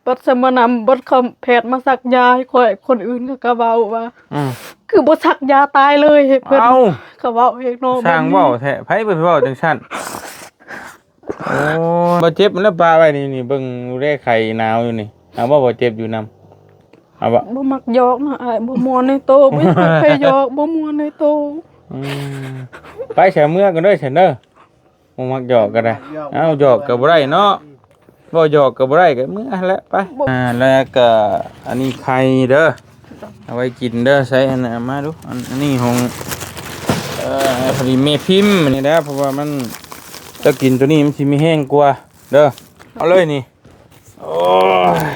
ບັດສະມານຳ ບັດເຂົາແພດມາສັກຢາໃຫ້ຂ້ອຍ ຄົນອື່ນເຂົາກໍເວົ້າວ່າ ອືມ ຄືບໍ່ສັກຢາຕາຍເລີຍໃຫ້ເພິ່ນ ເອົ້າ ເຂົາເວົ້າໃຫ້ນ້ອງ ຊ່າງເວົ້າແທ້ ໃຜເພິ່ນເວົ້າຈັ່ງຊັ້ນ? ໂອ້ຍ ບໍ່ເຈັບມັນລະປະໄວ້ນີ້ ນີ້ເບິ່ງດູແລໄຂ້ໜາວຢູ່ນີ້ ເອົາບໍ່ ບໍ່ເຈັບຢູ່ນຳ ເອົາບໍ່? ບໍ່ມັກຢອກນະອ້າຍ ບໍ່ມ່ວນໃນໂຕ ບໍ່ຢາກໃຫ້ໃຜຢອກ ບໍ່ມ່ວນໃນໂຕ ອືມ ໄປ ສະ ເມືອກ່ອນເດີ ຊັ້ນເດີ. ບໍ່ມັກຢອກກໍໄດ້ ເອົ້າ ຢອກກໍບໍ່ໄດ້ເນາະ ເວົ້າຢອກກໍບໍ່ໄດ້ ກໍເມືອຫັ້ນແຫຼະ ໄປ ອ່າ ແລ້ວກໍອັນນີ້ໄຂ່ເດີ ເອົາໄວ້ກິນເດີ ໃສ່ອັນນັ້ນມາດູ ອັນ ອັນນີ້ຂອງ ເອີ ພໍດີແມ່ພິມອັນນີ້ແຫຼະ ເພາະວ່າມັນ ເຈົ້າກິນຕົວນີ້ມັນຊິມີແຮງກວ່າເດີ ເອົາເລີຍນີ້ ໂອ້ຍ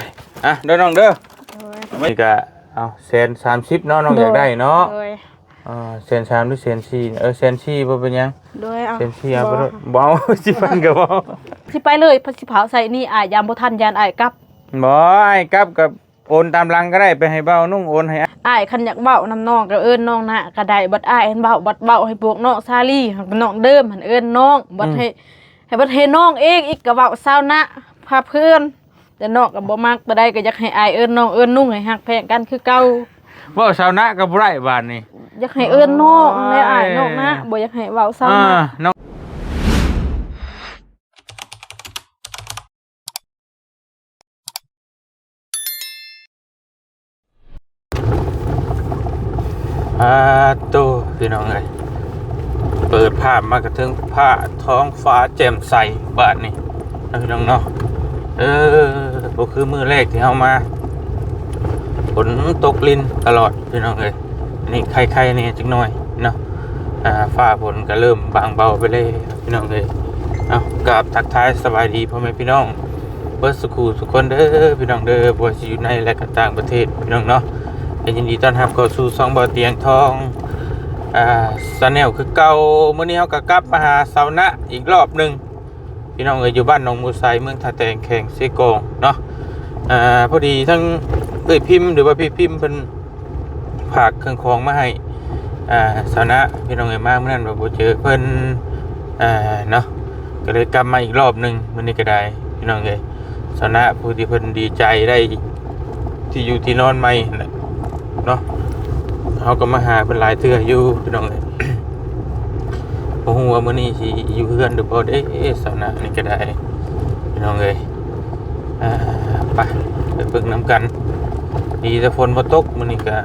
ອ່ະ ເດີນ້ອງເດີ ໂດຍ ນີ້ກະເອົາແສນສາມສິບເນາະ ນ້ອງ ໂດຍ ຢາກໄດ້ເນາະ ໂດຍ ອ່າ ແສນສາມຫຼືແສນສີ່ ເອີ ແສນສີ່ ບໍ່ເປັນຫຍັງ ໂດຍ ເອົາ ແສນສີ່ ເອົາໄປໂລດ ບໍ່ ບໍ່ເອົາ ສິບພັນກໍບໍ່ ຊິໄປເລີຍ ຊິເຜົາໃສ່ນີ້ ອ້າຍຢ້ານບໍ່ທັນ ຢ້ານອ້າຍກັບ ບໍ່ ອ້າຍກັບກໍໂອນຕາມຫຼັງກໍໄດ້ ໄປໃຫ້ບ່າວນຸ່ງໂອນໃຫ້ ອ້າຍ ຄັນຢາກເວົ້ານຳນ້ອງກໍເອີ້ນນ້ອງນະກໍໄດ້ ບັດອ້າຍຫັ້ນເວົ້າ ບັດເວົ້າໃຫ້ພວກນ້ອງສາລີ ນ້ອງເດີມຫັ້ນເອີ້ນນ້ອງ ບັດ ອືມ ໃຫ້ ໃຫ້ ບັດໃຫ້ນ້ອງເອງອີກກໍເວົ້າສາວນະພາເພື່ອນ ແຕ່ນ້ອງກໍບໍ່ມັກປານໃດ ກໍຢາກໃຫ້ອ້າຍເອີ້ນນ້ອງເອີ້ນນຸ່ງ ໃຫ້ຮັກແພງກັນຄືເກົ່າ ເວົ້າສາວນະກໍບໍ່ໄດ້ບາດນີ້ ຢາກໃຫ້ເອີ້ນນ້ອງແຫຼະອ້າຍ ໂອ້ຍ ນ້ອງນະ ບໍ່ຢາກໃຫ້ເວົ້າສາວນະ ອ່າ ນ້ອງ ອາໂຕ ພີ່ນ້ອງເອີຍ ເປີດພາບມາກະເທິງຟ້າ ທ້ອງຟ້າແຈ່ມໃສບາດນີ້ເນາະ ພີ່ນ້ອງເນາະ ເອີ ບໍ່ຄືມື້ແລກທີ່ເຮົາມາ ຝົນຕົກລິນຕະຫຼອດ ພີ່ນ້ອງເອີຍ ນີ້ໄຄໆແດ່ຈັກໜ້ອຍເນາະ ອ່າ ຟ້າຝົນກໍເລີ່ມບາງເບົາໄປແລ້ວ ພີ່ນ້ອງເອີຍ ເອົາ ກາບທັກທາຍສະບາຍດີພໍ່ແມ່ພີ່ນ້ອງ ເບິດສູ່ຜູ້ສູ່ຄົນເດີ ພີ່ນ້ອງເດີ ບໍ່ວ່າຊິຢູ່ໃນ ແລະ ກໍຕ່າງປະເທດ ພີ່ນ້ອງເນາະ ກໍຍິນດີຕ້ອນຮັບເຂົ້າສູ່ຊ່ອງບ່າວຕຽງທອງ ອ່າ Channel ຄືເກົ່າ ມື້ນີ້ເຮົາກໍກັບມາຫາສາວນະອີກລອບໜຶ່ງ ພີ່ນ້ອງເອີຍ ຢູ່ບ້ານໜອງໝູໄຊ ເມືອງທ່າແຕງ ແຂວງເຊກອງເນາະ ອ່າ ພໍດີທັງເອື້ອຍພິມ ຫຼືວ່າພີ່ພິມເພິ່ນ ຝາກເຄື່ອງຂອງມາໃຫ້ ອ່າ ສາວນະ ພີ່ນ້ອງເອີຍ ມາມື້ນັ້ນວ່າບໍ່ເຈີເພິ່ນ ອ່າ ເນາະ ກໍເລີຍກັບມາອີກລອບໜຶ່ງ ມື້ນີ້ກໍໄດ້ ພີ່ນ້ອງເອີຍ ສາວນະ ຜູ້ທີ່ເພິ່ນດີໃຈໄດ້ທີ່ຢູ່ທີ່ນອນໃໝ່ຫັ້ນແຫຼະເນາະ ເຮົາກໍມາຫາເພິ່ນຫຼາຍເທື່ອຢູ່ ພີ່ນ້ອງເອີຍ ບໍ່ຮູ້ວ່າມື້ນີ້ຊິຢູ່ເຮືອນຫຼືບໍ່ເດ້ ສາວນະນີ້ກໍໄດ້ ພີ່ນ້ອງເອີຍ ອ່າ ໄປ ໄປເບິ່ງນຳກັນ ດີແຕ່ຝົນບໍ່ຕົກ ມື້ນີ້ກໍ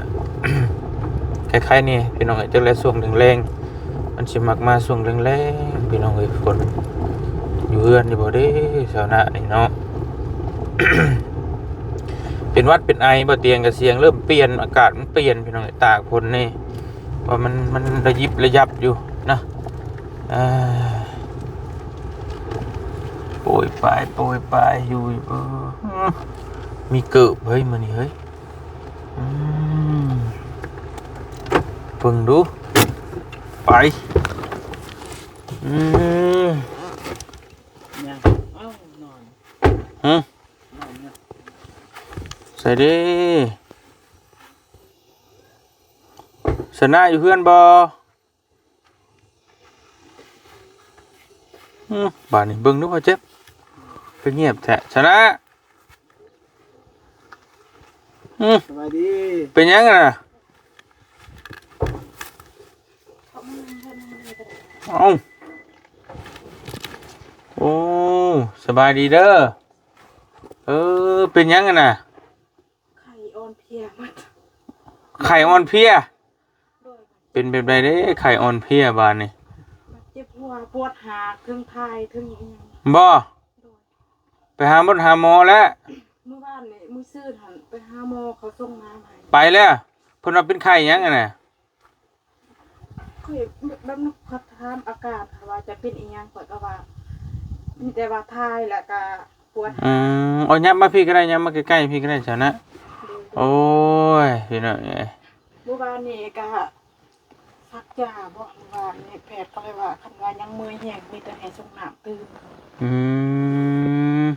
ໄຄໆແດ່ ພີ່ນ້ອງເອີຍ ຈັກແລະຊ່ວງແລງໆ ມັນຊິມັກມາຊ່ວງແລງໆ ພີ່ນ້ອງເອີຍ ຝົນ ຢູ່ເຮືອນຢູ່ບໍ່ເດ້ ສາວນະນີ້ເນາະ ເປັນຫວັດເປັນໄອ ບ່າວຕຽງກໍສຽງເລີ່ມປ່ຽນ ອາກາດມັນປ່ຽນ ພີ່ນ້ອງເອີຍ ຕາກຝົນນີ້ ວ່າມັນ ມັນລະຢິບລະຍັບຢູ່ນະ ອ່າ ໂປຍປາຍ ໂປຍປາຍຢູ່ ເອີ ມີເກີບເຮີ້ຍ ມື້ນີ້ເຮີ້ຍ ອືມ ເບິ່ງດູ ໄປ ອືມ ຫື ໃສເດ້ ສາວນະຢູ່ເຮືອນບໍ່? ອືມ ບາດນີ້ເບິ່ງດູ ພໍ່ເຈັບ ຄືງຽບແທ້ ຊະນະ ອືມ ສະບາຍດີ ເປັນຫຍັງນະ? ເອົ້າ ໂອ້ ສະບາຍດີເດີ ເອີ ເປັນຫຍັງນະ? ໄຂ້ອ່ອນເພຍໝົດ ໄຂ້ອ່ອນເພຍ ໂດຍ ເປັນແບບໃດເດ້ ໄຂ້ອ່ອນເພຍບາດນີ້? ເຈັບຫົວ ປວດຫາກ ເທິງຖ່າຍ ເທິງອີ່ຫຍັງ ບໍ່? ໂດຍ ໄປຫາໝົດຫາໝໍແລ້ວ? ມື້ວານນີ້ ມື້ຊືນຫັ້ນ ໄປຫາໝໍ ເຂົາສົ່ງມາໃຫ້ ໄປແລ້ວ ເພິ່ນວ່າເປັນໄຂ້ຫຍັງຫັ້ນນະ? ຂ້ອຍແບບ ແບບນັ້ນ ເຂົາຖາມອາການ ເຂົາວ່າຈະເປັນອີ່ຫຍັງ ຂ້ອຍກໍວ່າ ມີແຕ່ວ່າຖ່າຍ ແລ້ວກໍປວດ ອືມ ເອົາ ຍັບມາພີ້ກໍໄດ້ ຍັບມາໃກ້ໆ ພີ້ກໍໄດ້ ຊະນະ ໂດຍ ໂອ້ຍ ພີ່ນ້ອງເອີຍ ມື້ວານນີ້ກໍສັກຢາບໍ ມື້ວານນີ້ແພດກໍເລີຍວ່າ ຄັນວ່າຍັງເມື່ອຍແຮງ ມີແຕ່ໃຫ້ຊົງນ້ຳຕື່ມ ອືມ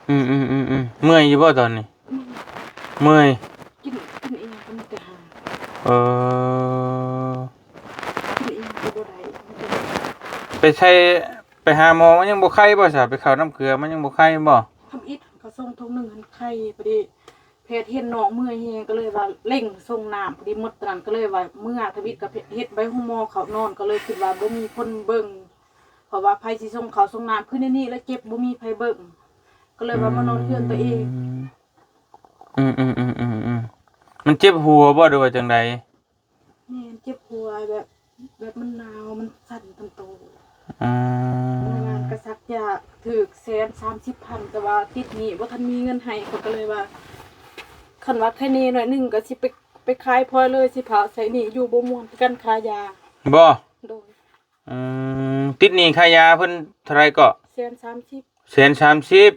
ອືມໆໆໆ ເມື່ອຍຢູ່ບໍ່ຕອນນີ້? ອືມ ເມື່ອຍ ກິນ ກິນອີ່ຫຍັງກໍມີແຕ່ຫາ ເອີ ກິນອີ່ຫຍັງກໍບໍ່ໄດ້ ມີແຕ່ຫາ ໄປໃສ່ ໄປຫາໝໍ ມັນຍັງບໍ່ໄຄບໍ່ຊະ? ໄປເຂົ້ານ້ຳເກືອ ມັນຍັງບໍ່ໄຄບໍ່? ທຳອິດ ເຂົາສົ່ງຖົງ ໜຶ່ງຫັ້ນໄຂ້ ພໍດີແພດເຫັນນ້ອງເມື່ອຍແຮງ ກໍເລີຍວ່າເລັ່ງສົ່ງນ້ຳ ພໍດີໝົດຕອນນັ້ນ ກໍເລີຍວ່າເມືອທຳອິດ ກໍເຮັດໃບໂຮງໝໍເຂົ້ານອນ ກໍເລີຍຄິດວ່າບໍ່ມີຄົນເບິ່ງ ເພາະວ່າໃຜຊິສົ່ງເຂົ້າສົ່ງນ້ຳ ຄືໃນນີ້ລະເຈັບ ບໍ່ມີໃຜເບິ່ງ ກໍເລີຍວ່າມານອນເຮືອນຕົວເອງ. ອືມ ອືມໆໆໆ ມັນເຈັບຫົວບໍ່ ຫຼືວ່າຈັ່ງໃດ? ແມ່ນ ເຈັບຫົວແບບ ແບບມັນໜາວ ມັນສັ່ນທັງໂຕ. ອືມ ເມື່ອວານກໍສັກຢາຖືກແສນສາມສິບພັນ ແຕ່ວ່າຕິດໜີ້ ບໍ່ທັນມີເງິນໃຫ້ ຂ້ອຍກໍເລີຍວ່າ ຄັນວ່າໄຄແນ່ໜ້ອຍໜຶ່ງກໍຊິໄປ ໄປຂາຍພອຍເລີຍ ຊິພາໃຊ້ໜີ້ ຢູ່ບໍ່ມ່ວນຄືກັນຄ່າຢາ. ບໍ່? ໂດຍ. ອືມ ຕິດໜີ້ຄ່າຢາເພິ່ນເທົ່າໃດເກາະ? ແສນສາມສິບ. ແສນສາມສິບ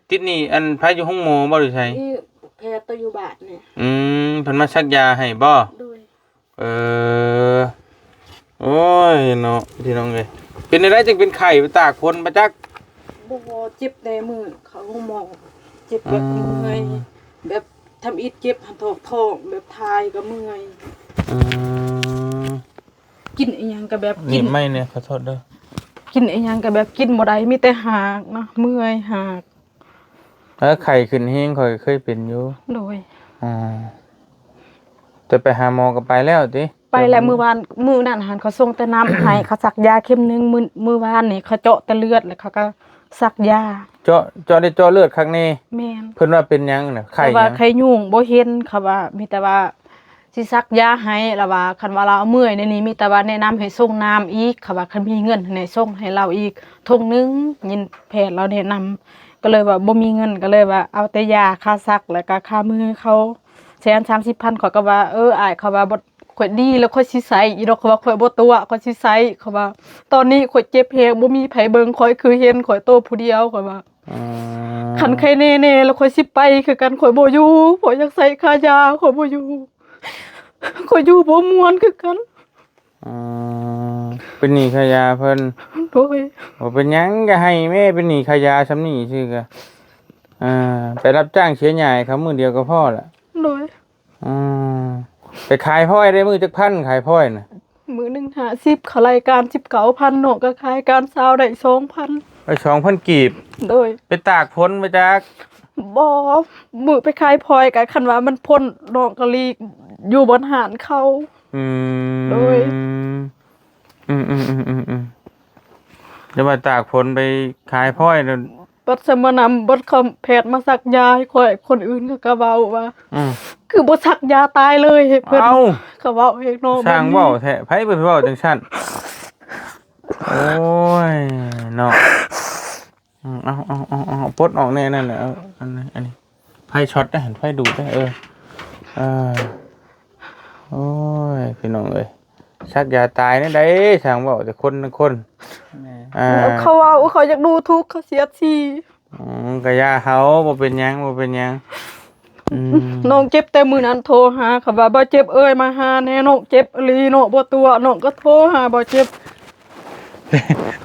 ຕິດໜີ້ອັນໃຜຢູ່ໂຮງໝໍບໍ່ ຫຼືໃສ? ນີ້ແພດໂຕຢູ່ບ້ານນີ້. ອືມ ເພິ່ນມາສັກຢາໃຫ້ບໍ່? ໂດຍ. ເອີ ໂອ້ຍເນາະ ພີ່ນ້ອງເອີຍ ເປັນແນວໃດຈຶ່ງເປັນໄຂ້ ໄປຕາກຝົນມາຈັກ? ບໍ່ ເຈັບແຕ່ມື້ເຂົ້າໂຮງໝໍ ເຈັບແບບ ອືມ ເມື່ອຍ ແບບທຳອິດເຈັບຫັ້ນ ທ້ອງ ທ້ອງ ແບບຖ່າຍກໍເມື່ອຍ. ອືມ ກິນອີ່ຫຍັງກໍແບບ ໜີບໄມ້ແດ່ ຂໍໂທດເດີ ກິນອີ່ຫຍັງກໍແບບກິນບໍ່ໄດ້ ມີແຕ່ຮາກນະ ເມື່ອຍຮາກ. ເອີ ໄຂ້ຂຶ້ນແຮງ ຂ້ອຍກໍເຄີຍເປັນຢູ່. ໂດຍ. ອ່າ ແຕ່ໄປຫາໝໍກໍໄປແລ້ວຕິ? ໄປແລ້ວ ມື້ວານ ມື້ນັ້ນຫັ້ນເຂົາສົ່ງແຕ່ນ້ຳໃຫ້ ເຂົາສັກຢາເຂັມໜຶ່ງ ມື້ ມື້ວານນີ້ເຂົາເຈາະແຕ່ເລືອດ ແລ້ວເຂົາກໍສັກຢາ. ເຈາະ ເຈາະໄດ້ເຈາະເລືອດຄັກແນ່? ແມ່ນ. ເພິ່ນວ່າເປັນຫຍັງນະ? ໄຂ້ຫຍັງ? ເຂົາວ່າໄຂ້ຍຸງ ບໍ່ເຫັນ ເຂົາວ່າ ມີແຕ່ວ່າ ຊິສັກຢາໃຫ້ ລະວ່າຄັນວ່າລາວເມື່ອຍແນວນີ້ ມີແຕ່ວ່າແນະນຳໃຫ້ສົ່ງນ້ຳອີກ ເຂົາວ່າຄັນມີເງິນໃຫ້ສົ່ງໃຫ້ລາວອີກຖົງໜຶ່ງ ຍິນແພດລາວແນະນຳ ກໍເລີຍວ່າບໍ່ມີເງິນ ກໍເລີຍວ່າເອົາແຕ່ຢາຄ່າສັກ ແລ້ວກໍຄ່າມືເຂົາແສນສາມສິບພັນ ຂ້ອຍກໍວ່າ ເອີ ອ້າຍ ຂ້ອຍວ່າບໍ່ ຂ້ອຍດີແລ້ວ ຂ້ອຍຊິໃຊ້ອີດອກ ຂ້ອຍວ່າຂ້ອຍບໍ່ຕົວະ ຂ້ອຍຊິໃຊ້ ຂ້ອຍວ່າຕອນນີ້ຂ້ອຍເຈັບແຮງ ບໍ່ມີໃຜເບິ່ງຂ້ອຍ ຄືເຫັນຂ້ອຍໂຕຜູ້ດຽວ ຂ້ອຍວ່າ ຄັນໄຄແນ່ແນ່ແລ້ວຂ້ອຍຊິໄປຄືກັນ ຂ້ອຍບໍ່ຢູ່ ຂ້ອຍຢາກໃຊ້ຄ່າຢາ ຂ້ອຍບໍ່ຢູ່. ຂ້ອຍຢູ່ບໍ່ມ່ວນຄືກັນ. ອືມ ເປັນໜີ້ຄ່າຢາເພິ່ນ. ໂດຍ. ບໍ່ເປັນຫຍັງ ຢ່າໄຫ້ແມ່ ເປັນໜີ້ຄ່າຢາຊ່ຳນີ້ຊື່ກະ ອ່າ ໄປຮັບຈ້າງເສຍຫຍ້າໃຫ້ເຂົາມື້ດຽວກໍພໍລະ. ໂດຍ. ອືມ ໄປຂາຍພອຍໄດ້ມື້ຈັກພັນ ຂາຍພອຍນະ? ມື້ໜຶ່ງຫ້າສິບ ເຂົາໄລ່ການສິບເກົ້າພັນ ນ້ອງກໍຂາຍການຊາວໄດ້ສອງພັນ ໄດ້ສອງພັນກີບ. ໂດຍ. ໄປຕາກຝົນມາຈາກ? ບໍ່ ມື້ໄປຂາຍພອຍກໍຄັນວ່າມັນພົ້ນ ນ້ອງກໍຫຼີກຢູ່ບ່ອນຮ້ານເຂົາ. ອືມ ໂດຍ. ອືມໆ ແຕ່ວ່າຕາກຝົນໄປຂາຍພອຍ ບັດສະມານຳ ບັດເຂົາແພດມາສັກຢາໃຫ້ຂ້ອຍ ຄົນອື່ນເຂົາກໍເວົ້າວ່າ ອືມ ຄືບໍ່ສັກຢາຕາຍເລີຍ ເພິ່ນ ເອົ້າ ເຂົາເວົ້າເອງເນາະ. ຊ່າງເວົ້າແທ້ ໃຜເພິ່ນເວົ້າຈັ່ງຊັ້ນ? ໂອ້ຍເນາະ. ອືມ ເອົາໆໆໆ ປົດອອກແນ່ນັ້ນແຫຼະ ເອົາ ອັນນີ້ ອັນນີ້ ໄຟຊັອດເດ້ ໄຟດູດເດ້ ເອີ ເອີ ໂອ້ຍ ພີ່ນ້ອງເອີຍ ສັກຢາຕາຍແນວໃດ ຊ່າງເວົ້າແຕ່ຄົນ ຄົນ ແມ່ນ ອ່າ ເຂົາເວົ້າ ເຂົາຢາກດູຖູກ ເຂົາສຽດສີ. ອືມ ກະຢ່າເຂົາ ບໍ່ເປັນຫຍັງ ບໍ່ເປັນຫຍັງ. ອືມ ນ້ອງເຈັບແຕ່ມື້ນັ້ນໂທຫາ ເຂົາວ່າ ບ່າວເຈັບເອີຍ ມາຫາແນ່ ນ້ອງເຈັບອີ່ຫຼີ ນ້ອງບໍ່ຕົວະ ນ້ອງກໍໂທຫາບ່າວເຈັບ.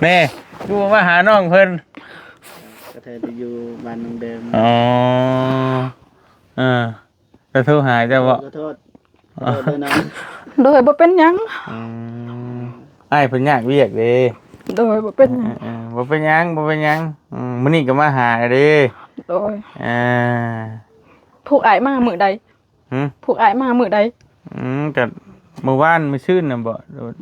ແນ່ ຄືບໍ່ມາຫານ້ອງເພິ່ນ? ກໍແທ້ໄປຢູ່ບ້ານນ້ອງເດີມ. ອໍ ເອີ ແລ້ວໂທຫາເຈົ້າບໍ່? ຂໍໂທດ ຂໍໂທດເດີນ້ອງ. ໂດຍ ບໍ່ເປັນຫຍັງ. ອືມ ອ້າຍເພິ່ນຍາກວຽກເດ້. ໂດຍ ບໍ່ເປັນຫຍັງ. ເອີໆ ບໍ່ເປັນຫຍັງ ບໍ່ເປັນຫຍັງ. ອືມ ມື້ນີ້ກໍມາຫາເດ້. ໂດຍ. ອ່າ ພວກອ້າຍມາມື້ໃດ? ຫື? ພວກອ້າຍມາມື້ໃດ? ອືມ ກໍມື້ວານ ມື້ຊືນນະບໍ?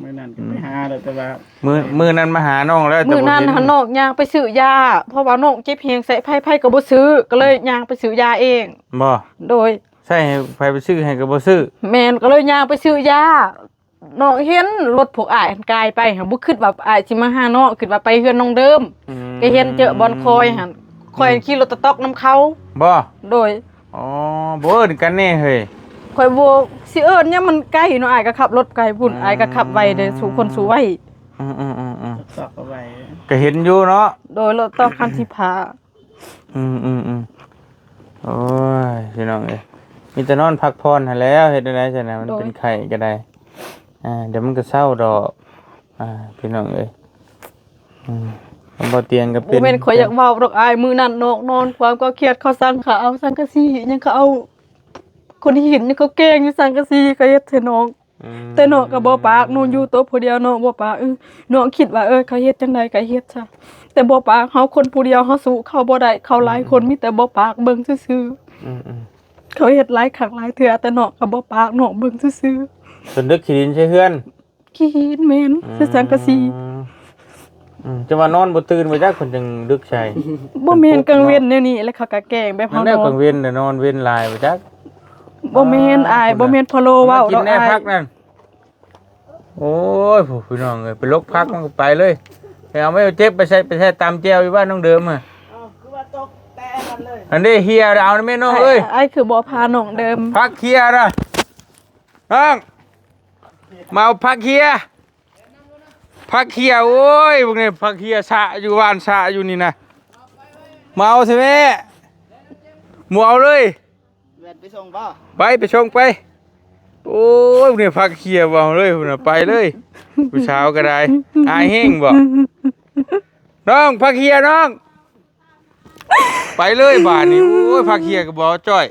ມື້ນັ້ນກໍໄປຫາແລ້ວ ແຕ່ວ່າມື້ ມື້ນັ້ນມາຫານ້ອງແລ້ວ ແຕ່ບໍ່ເຫັນ. ມື້ນັ້ນຫັ້ນນ້ອງຍ່າງໄປຊື້ຢາ ເພາະວ່ານ້ອງເຈັບແຮງ ໃສ່ໄຟ ໃຜກໍບໍ່ຊື້ ກໍເລີຍຍ່າງໄປຊື້ຢາເອງ. ບໍ່? ໂດຍ. ໃຊ້ໃຫ້ໃຜໄປຊື້ໃຫ້ກໍບໍ່ຊື້? ແມ່ນ ກໍເລີຍຍ່າງໄປຊື້ຢາ. ນ້ອງເຫັນລົດພວກອ້າຍຫັ້ນກາຍໄປ ຫາບໍ່ຄິດວ່າອ້າຍຊິມາຫານ້ອງ ຄິດວ່າໄປເຮືອນນ້ອງເດີມ. ອືມ ກໍເຫັນເຈີບ່ອນຂ້ອຍຫັ້ນ ຂ້ອຍ ອືມ ຂີ່ລົດຕະຕອກນຳເຂົາ. ບໍ່? ໂດຍ. ອໍ ບໍ່ເອີ້ນກັນແນ່ເຮີ້ຍ. ຂ້ອຍບໍ່ຊິເອີ້ນຫຍັງ ມັນໄກເນາະ ອ້າຍກໍຂັບລົດໄກພຸ້ນ. ອືມ ອ້າຍກໍຂັບໄວເດ້ ສູ້ຄົນສູ້ໄວ. ອືມໆໆໆ ຕະຕອກກໍໄວ ກໍເຫັນຢູ່ເນາະ. ໂດຍ ລົດຕະຕອກຄັນສິບຫ້າ. ອືມໆໆ ໂອ້ຍ ພີ່ນ້ອງເອີຍ ມີແຕ່ນອນພັກຜ່ອນຫັ້ນແຫຼ້ວ ເຮັດແນວໃດຊັ້ນນະ ມັນເປັນໄຂ້ກໍໄດ້. ອ່າ ດຽວມັນກໍເຊົາດອກ ອ່າ ພີ່ນ້ອງເອີຍ. ອືມ ຄຳບໍ່ຕຽງກໍເປັນ ບໍ່ແມ່ນຂ້ອຍຢາກເວົ້າດອກອ້າຍ ມື້ນັ້ນນ້ອງນອນຄວ່ຳກໍຄຽດ ເຂົາສັ່ງ ເຂົາເອົາສັງກະສີຫຍັງ ເຂົາເອົາ ຄົນທີ່ເຫັນຫຍັງ ເຂົາແກງຢູ່ສັງກະສີ ເຂົາເຮັດໃສ່ນ້ອງ. ອືມ ແຕ່ນ້ອງກໍບໍ່ປາກ ນ້ອງຢູ່ໂຕະຜູ້ດຽວ ນ້ອງບໍ່ປາກ. ເອີ ນ້ອງຄິດວ່າ ເອີ ເຂົາເຮັດຈັ່ງໃດກໍເຮັດຊະ. ແຕ່ບໍ່ປາກ. ເຮົາຄົນຜູ້ດຽວ ເຮົາສູ້ເຂົາບໍ່ໄດ້. ເຂົາຫຼາຍຄົນ ອືມ ມີແຕ່ບໍ່ປາກເບິ່ງຊື່ໆ. ອືມໆ ເຂົາເຮັດຫຼາຍຄັ້ງຫຼາຍເທື່ອ ແຕ່ນ້ອງກໍບໍ່ປາກ ນ້ອງເບິ່ງຊື່ໆ. ເພິ່ນດຶກຂີ້ດິນໃສ່ເຮືອນ? ຂີ້ຫີນ ແມ່ນ ອືມ ໃສ່ສັງກະສີ. ອືມ ຈະວ່ານອນບໍ່ຕື່ນບໍ່ຈັກ ເພິ່ນຈຶ່ງດຶກໃສ່. ບໍ່ແມ່ນ ເພິ່ນປຸກເນາະ ກາງເວັນແນວນີ້ ແລ້ວເຂົາກໍແກ້ງແບບເຮົານອນ. ກາງເວັນນອນເວັນຫຼາຍບໍ່ຈັກ. ບໍ່ແມ່ນ ອ່າ ອ້າຍ ບໍ່ແມ່ນ ພະໂລເວົ້າດອກ ກິນແນ່ ອ້າຍ ຜັກນັ້ນ. ໂອ້ຍ ຜູ້ ພີ່ນ້ອງເອີຍ ໄປລົກຜັກມັນກໍໄປເລີຍ. ໄປເອົາໄວ້ເຈັບ ໄປໃສ່ ໄປໃສ່ຕຳແຈ່ວຢູ່ບ້ານນ້ອງເດີມຫັ້ນ. ເອົ້າ ຄືວ່າຕົກແຕ່ນັ້ນເລີຍ. ອັນນີ້ເຫ່ຍ ເອົາແມ່ນ້ອງເອີຍ. ອ້າຍ ອ້າຍຄືບໍ່ພານ້ອງເດີມ ຜັກເຫ່ຍນະ. ນ້ອງ ມາເອົາຜັກເຫ່ຍ ຜັກເຫ່ຍ. ໂອ້ຍ ພວກນີ້ຜັກເຫ່ຍສະຢູ່ ຫວ່ານສະຢູ່ນີ້ນະ. ມາເອົາຊິແມ່ ໝູເອົາເລີຍ. ແວ່ນໄປສົ່ງບໍ່? ໄປ ໄປສົ່ງໄປ. ໂອ້ຍ ນີ້ຜັກເຂ່ຍເວົ້າເລີຍພຸ້ນນະ ໄປເລີຍ. ຜູ້ສາວກໍໄດ້ ອາຍແຮງບໍ່? ນ້ອງ ຜັກເຂ່ຍນ້ອງ ໄປເລີຍບາດນີ້. ໂອ້ຍ ຜັກເຂ່ຍກໍບໍ່ຈ່ອຍ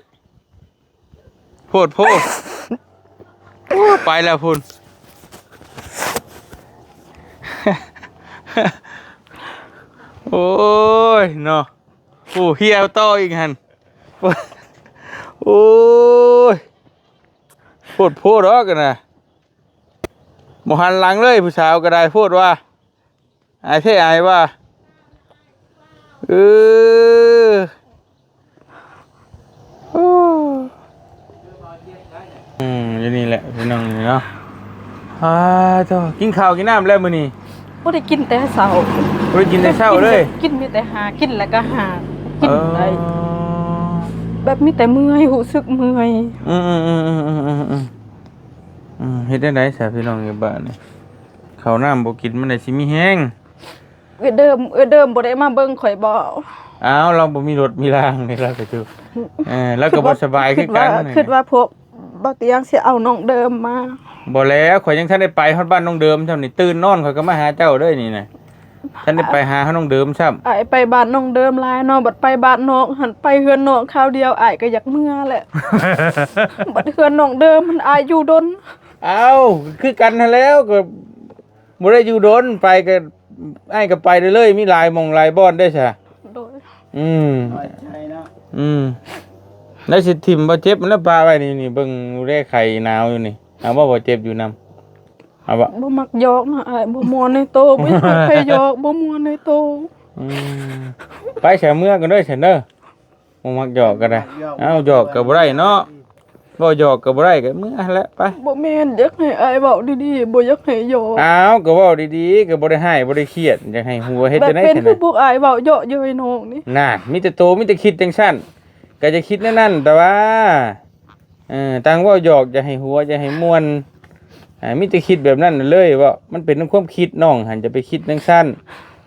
ໂພດໂພ. ໂອ້ ໄປແລ້ວພຸ້ນ. ໂອ້ຍເນາະ. ໂອ້ ເຫ່ຍຕໍ່ອີກຫັ້ນ. ໂອ້ຍ ໂພດໂພດອກກັນນະ ບໍ່ຫັນຫຼັງເລີຍ. ຜູ້ສາວກໍໄດ້ ໂພດວ່າ ອາຍແທ້ອາຍວ່າ. ເອີ ໂອ້ ອືມ ຢູ່ນີ້ແຫຼະພີ່ນ້ອງເນາະ. ອາ ໂທ້ ກິນເຂົ້າກິນນ້ຳແລ້ວມື້ນີ້? ບໍ່ໄດ້ກິນແຕ່ເຊົ້າ ບໍ່ໄດ້ກິນແຕ່ເຊົ້າເລີຍ. ກິນ ກິນມີແຕ່ຫາ ກິນແລ້ວກໍຫາ ກິນໄດ້ ເອີ ແບບມີແຕ່ເມື່ອຍ ຮູ້ສຶກເມື່ອຍ. ອືມໆໆໆໆໆ ອືມ ເຮັດແນວໃດຊະພີ່ນ້ອງ ຢູ່ບ້ານນີ້ ເຂົ້ານ້ຳບໍ່ກິນ ມັນໄດ້ຊິມີແຮງ. ເອື້ອຍເດີມ ເອື້ອຍເດີມບໍ່ໄດ້ມາເບິ່ງຂ້ອຍບໍ? ອ້າວ ລາວບໍ່ມີລົດມີລາງນີ້ ລາວກໍຢູ່ ເອີ ລາວກໍບໍ່ສະບາຍຄືກັນ. ຄິດວ່າ ຄິດວ່າພວກບ່າວຕຽງຊິເອົານ້ອງເດີມມາ. ບໍ່ແລ້ວ ຂ້ອຍຍັງທັນໄດ້ໄປຮອດບ້ານນ້ອງເດີມຊ້ຳນີ້. ຕື່ນນອນຂ້ອຍກໍມາຫາເຈົ້າເດີ້ນີ້ນະ ທັນໄດ້ໄປຫານ້ອງເດີມຊ້ຳ. ອ້າຍໄປບ້ານນ້ອງເດີມຫຼາຍເນາະ ບັດໄປບ້ານນ້ອງຫັ້ນ ໄປເຮືອນນ້ອງຄາວດຽວ ອ້າຍກໍຢາກເມືອແຫຼະ. ບັດເຮືອນນ້ອງເດີມຫັ້ນ ອ້າຍຢູ່ດົນ. ອ້າວ ຄືກັນຫັ້ນແລ້ວ ກໍ ບໍ່ໄດ້ຢູ່ດົນ ໄປກໍ ອ້າຍກໍໄປເລື້ອຍໆ ມີຫຼາຍໝ່ອງຫຼາຍບ່ອນເດ້ຊະ. ໂດຍ ອືມ ນ້ອຍໃຈເນາະ. ອືມ ແລ້ວຊິຖິ້ມບໍ່ເຈັບ ແລ້ວປະໄວ້ນີ້ ນີ້ເບິ່ງ ດູແລໄຂ້ໜາວຢູ່ນີ້. ເອົາບໍ່ ບໍ່ເຈັບຢູ່ນຳ ເອົາບໍ່? ບໍ່ມັກຢອກນະອ້າຍ ບໍ່ມ່ວນໃນໂຕ ບໍ່ຢາກໃຫ້ໃຜຢອກ ບໍ່ມ່ວນໃນໂຕ. ອືມ ໄປຊະ ເມືອກັນເດີ້ຊັ້ນເດີ້. ບໍ່ມັກຢອກກໍໄດ້. ເອົ້າ ຢອກກໍບໍ່ໄດ້ເນາະ ເວົ້າຢອກກໍບໍ່ໄດ້ ກໍເມືອແຫຼະ ໄປ. ບໍ່ແມ່ນ ຢາກໃຫ້ອ້າຍເວົ້າດີໆ ບໍ່ຢາກໃຫ້ຢອກ. ອ້າວ ກໍເວົ້າດີໆ ກໍບໍ່ໄດ້ຮ້າຍບໍ່ໄດ້ຄຽດ ຢາກໃຫ້ຫົວ ເຮັດຈັ່ງໃດຊັ້ນນະ? ແບບເປັນຄືພວກອ້າຍເວົ້າເຍາະເຍີ້ຍນ້ອງນີ້. ນັ້ນ ມີແຕ່ໂຕມີແຕ່ຄິດຈັ່ງຊັ້ນ ກໍຈະຄິດແນວນັ້ນ ແຕ່ວ່າ ເອີ ຕ່າງເວົ້າຢອກ ຢາກໃຫ້ຫົວ ຢາກໃຫ້ມ່ວນ. ອ່າ ມີແຕ່ຄິດແບບນັ້ນເລີຍເວົ້າ. ມັນເປັນນຳຄວາມຄິດນ້ອງຫັ້ນ ຈະໄປຄິດຈັ່ງຊັ້ນ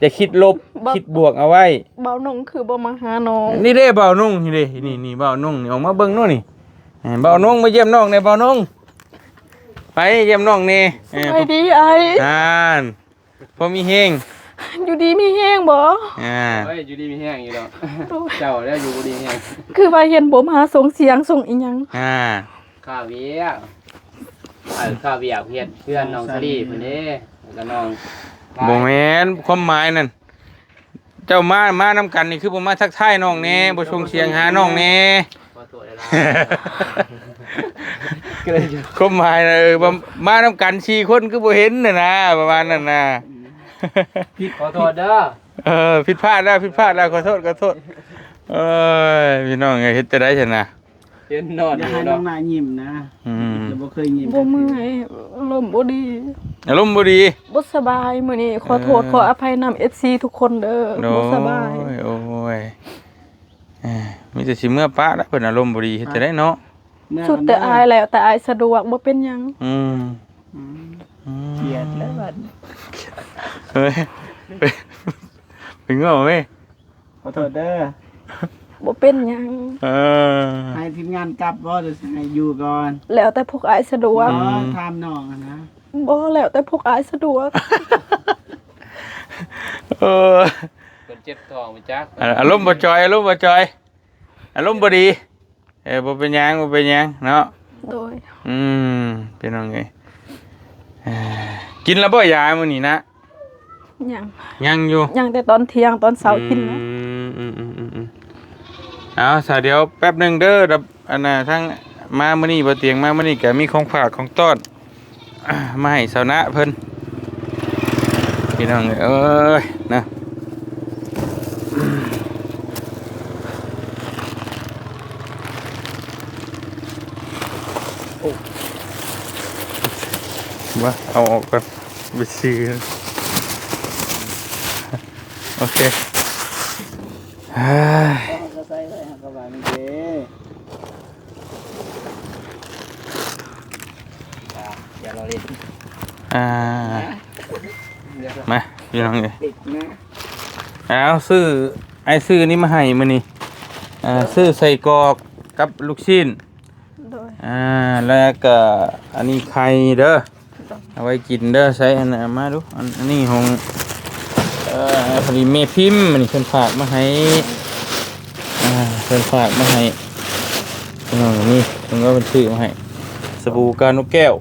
ຢ່າຄິດລົບ ຄິດບວກເອົາໄວ້. ບ່າວນົງຄືບໍ່ມາຫານ້ອງ? ນີ້ເດ້ບ່າວນົງ ນີ້ເດ້ ນີ້ ນີ້ບ່າວນົງ ນີ້ ອອກມາເບິ່ງດູນີ້. ເອີ ບ່າວນົງ ມາຢ້ຽມນ້ອງແດ່ບ່າວນົງ. ໄປຢ້ຽມນ້ອງແດ່. ເອີ ສະບາຍດີອ້າຍ. ນັ້ນ ພໍມີແຮງ ຢູ່ດີມີແຮງບໍ່? ອ່າ ໂອ້ຍ ຢູ່ດີມີແຮງຢູ່ດອກ. ໂອ້ຍ ເຈົ້າແລ້ວຢູ່ບໍ່ດີມີແຮງ. ຄືວ່າເຫັນບໍ່ມາສົ່ງສຽງສົ່ງອີ່ຫຍັງ? ອ່າ ຄ່າວຽກ ເອີ ຄ່າວຽກເຮັດເຮືອນນ້ອງສາລີພຸ້ນເດ້ ແລ້ວກໍນ້ອງ. ບໍ່ແມ່ນ ຄວາມໝາຍນັ້ນ ເຈົ້າມາ ມານຳກັນນີ້ ຄືບໍ່ມາທັກທາຍນ້ອງແດ່ ບໍ່ສົ່ງສຽງຫານ້ອງແດ່? ຄວາມໝາຍນະ ເອີ ວ່າມານຳກັນສີ່ຄົນຄືບໍ່ເຫັນຫັ້ນນະ ປະມານນັ້ນນະ. ຜິດ ຂໍໂທດເດີ. ເອີ ຜິດພາດແລ້ວ ຜິດພາດແລ້ວ ຂໍໂທດ ຂໍໂທດ. ເອີຍ ພີ່ນ້ອງເອີຍ ເຮັດຈັ່ງໃດຊັ້ນນະ? ເຫັນນອນຢູ່ເນາະ ຢ່າໃຫ້ນ້ອງໜ້າຍິ້ມນະ. ອືມ ບໍ່ເຄີຍຍິ້ມ ບໍ່ເມື່ອຍ ອາລົມບໍ່ດີ ອາລົມບໍ່ດີ ບໍ່ສະບາຍມື້ນີ້. ຂໍໂທດ ເອີ ຂໍອະໄພນຳເອັຟຊີທຸກຄົນເດີ ໂດຍ ບໍ່ສະບາຍ. ໂອ້ຍ ເອີ ມີແຕ່ຊິເມືອປະລະ ເພິ່ນອາລົມບໍ່ດີ ເຮັດຈັ່ງໃດເນາະ? ສຸດແຕ່ອ້າຍແລ້ວ ແຕ່ອ້າຍສະດວກ ບໍ່ເປັນຫຍັງ. ອືມ ອືມ ອືມ ຄຽດແລ້ວບັດນີ້. ເອີຍ ເປັນຫຍັງເວີ້ຍ? ຂໍໂທດເດີ ບໍ່ເປັນຫຍັງ. ເອີ ໃຫ້ທີມງານກັບບໍ່ ຫຼືໃຫ້ຢູ່ກ່ອນ? ແລ້ວແຕ່ພວກອ້າຍສະດວກ. ອືມ ຖາມນ້ອງຫັ້ນນະ. ບໍ່ ແລ້ວແຕ່ພວກອ້າຍສະດວກ. ເອີ ເພິ່ນເຈັບທ້ອງໄປຈັກ ອາລົມບໍ່ຈ່ອຍ ອາລົມບໍ່ຈ່ອຍ ອາລົມບໍ່ດີ. ເອີ ບໍ່ເປັນຫຍັງ ບໍ່ເປັນຫຍັງເນາະ. ໂດຍ ອືມ ພີ່ນ້ອງເອີຍ ເອີ ກິນແລ້ວບໍ່ຢາມື້ນີ້ນະ? ຍັງ ຍັງຢູ່ ຍັງແຕ່ຕອນທ່ຽງ ຕອນເຊົ້າກິນນະ. ອືມ ອືມ ເອົາ ສາ ດຽວແປັບໜຶ່ງເດີ ອັນນ່າ ທາງມາມື້ນີ້ ບໍ່ຕຽງມາມື້ນີ້ ກໍມີຂອງຝາກຂອງຕ້ອນ ມາໃຫ້ສາວນະເພິ່ນ ພີ່ນ້ອງເອີຍ ເນາະ. ວ່າ ເອົາອອກກ່ອນ ໄປຊື້ ໂອເຄ ເອີຍ ເອົາກໍໃສ່ໄວ້ ເຮົາກໍວ່ານີ້ເດ້. ອ່າ ຢ່າລໍຫຼິ້ນ ອ່າ ມາ ພີ່ນ້ອງເອີຍ ເອົາ ຊື້ ອ້າຍຊື້ນີ້ມາໃຫ້ມື້ນີ້ ອ່າ ຊື້ໄສ້ກອກກັບລູກຊີ້ນ ໂດຍ ອ່າ ແລ້ວກໍອັນນີ້ໄຂ່ເດີ ໂດຍ ເອົາໄວ້ກິນເດີ. ໃສ່ອັນນັ້ນມາດູ ອັນ ອັນນີ້ຂອງ ເອີ ພໍດີແມ່ພິມ ອັນນີ້ເພິ່ນຝາກມາໃຫ້ ອ່າ ເພິ່ນຝາກມາໃຫ້ ພີ່ນ້ອງ ນີ້ເພິ່ນກໍເພິ່ນຊື້ມາໃຫ້ ສະບູການົກແກ້ວ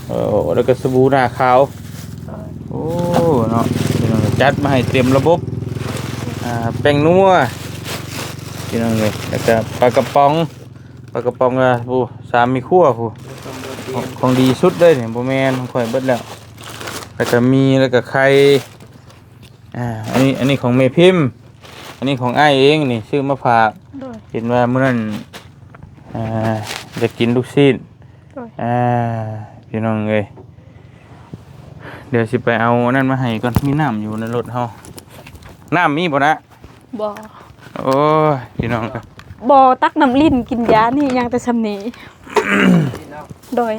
ເອີ ແລ້ວກໍສະບູໜ້າຂາວ ໂອ້ ເນາະ ພີ່ນ້ອງ ຈັດມາໃຫ້ເຕັມລະບົບ ອ່າ ແປ້ງນົວ ພີ່ນ້ອງເອີຍ ແລ້ວກໍປາກະປ໋ອງ ປາກະປ໋ອງລະ ໂອ້ ສາມແມ່ຄົວພຸ້ນ ຂອງດີສຸດເລີຍນີ້ ບໍ່ແມ່ນ ຂອງຂ້ອຍເບິດແລ້ວ ແລ້ວກໍໝີ່ ແລ້ວກໍໄຂ່ ອ່າ ອັນນີ້ ອັນນີ້ຂອງແມ່ພິມ ອັນນີ້ຂອງອ້າຍເອງນີ້ ຊື້ມາຝາກ ໂດຍ ເຫັນວ່າມື້ນັ້ນ ອ່າ ຢາກກິນລູກຊີ້ນ ໂດຍ ອ່າ ພີ່ນ້ອງເອີຍ ດຽວຊິໄປເອົາອັນນັ້ນມາໃຫ້ກ່ອນ ມີນ້ຳຢູ່ໃນລົດເຮົາ ນ້ຳມີບໍ່ນະ? ບໍ່ ໂອ້ຍ ພີ່ນ້ອງ ບໍ່ ຕັກນ້ຳລິ້ນກິນຢານີ້ ຍັງແຕ່ຊ່ຳນີ້ ໂດຍ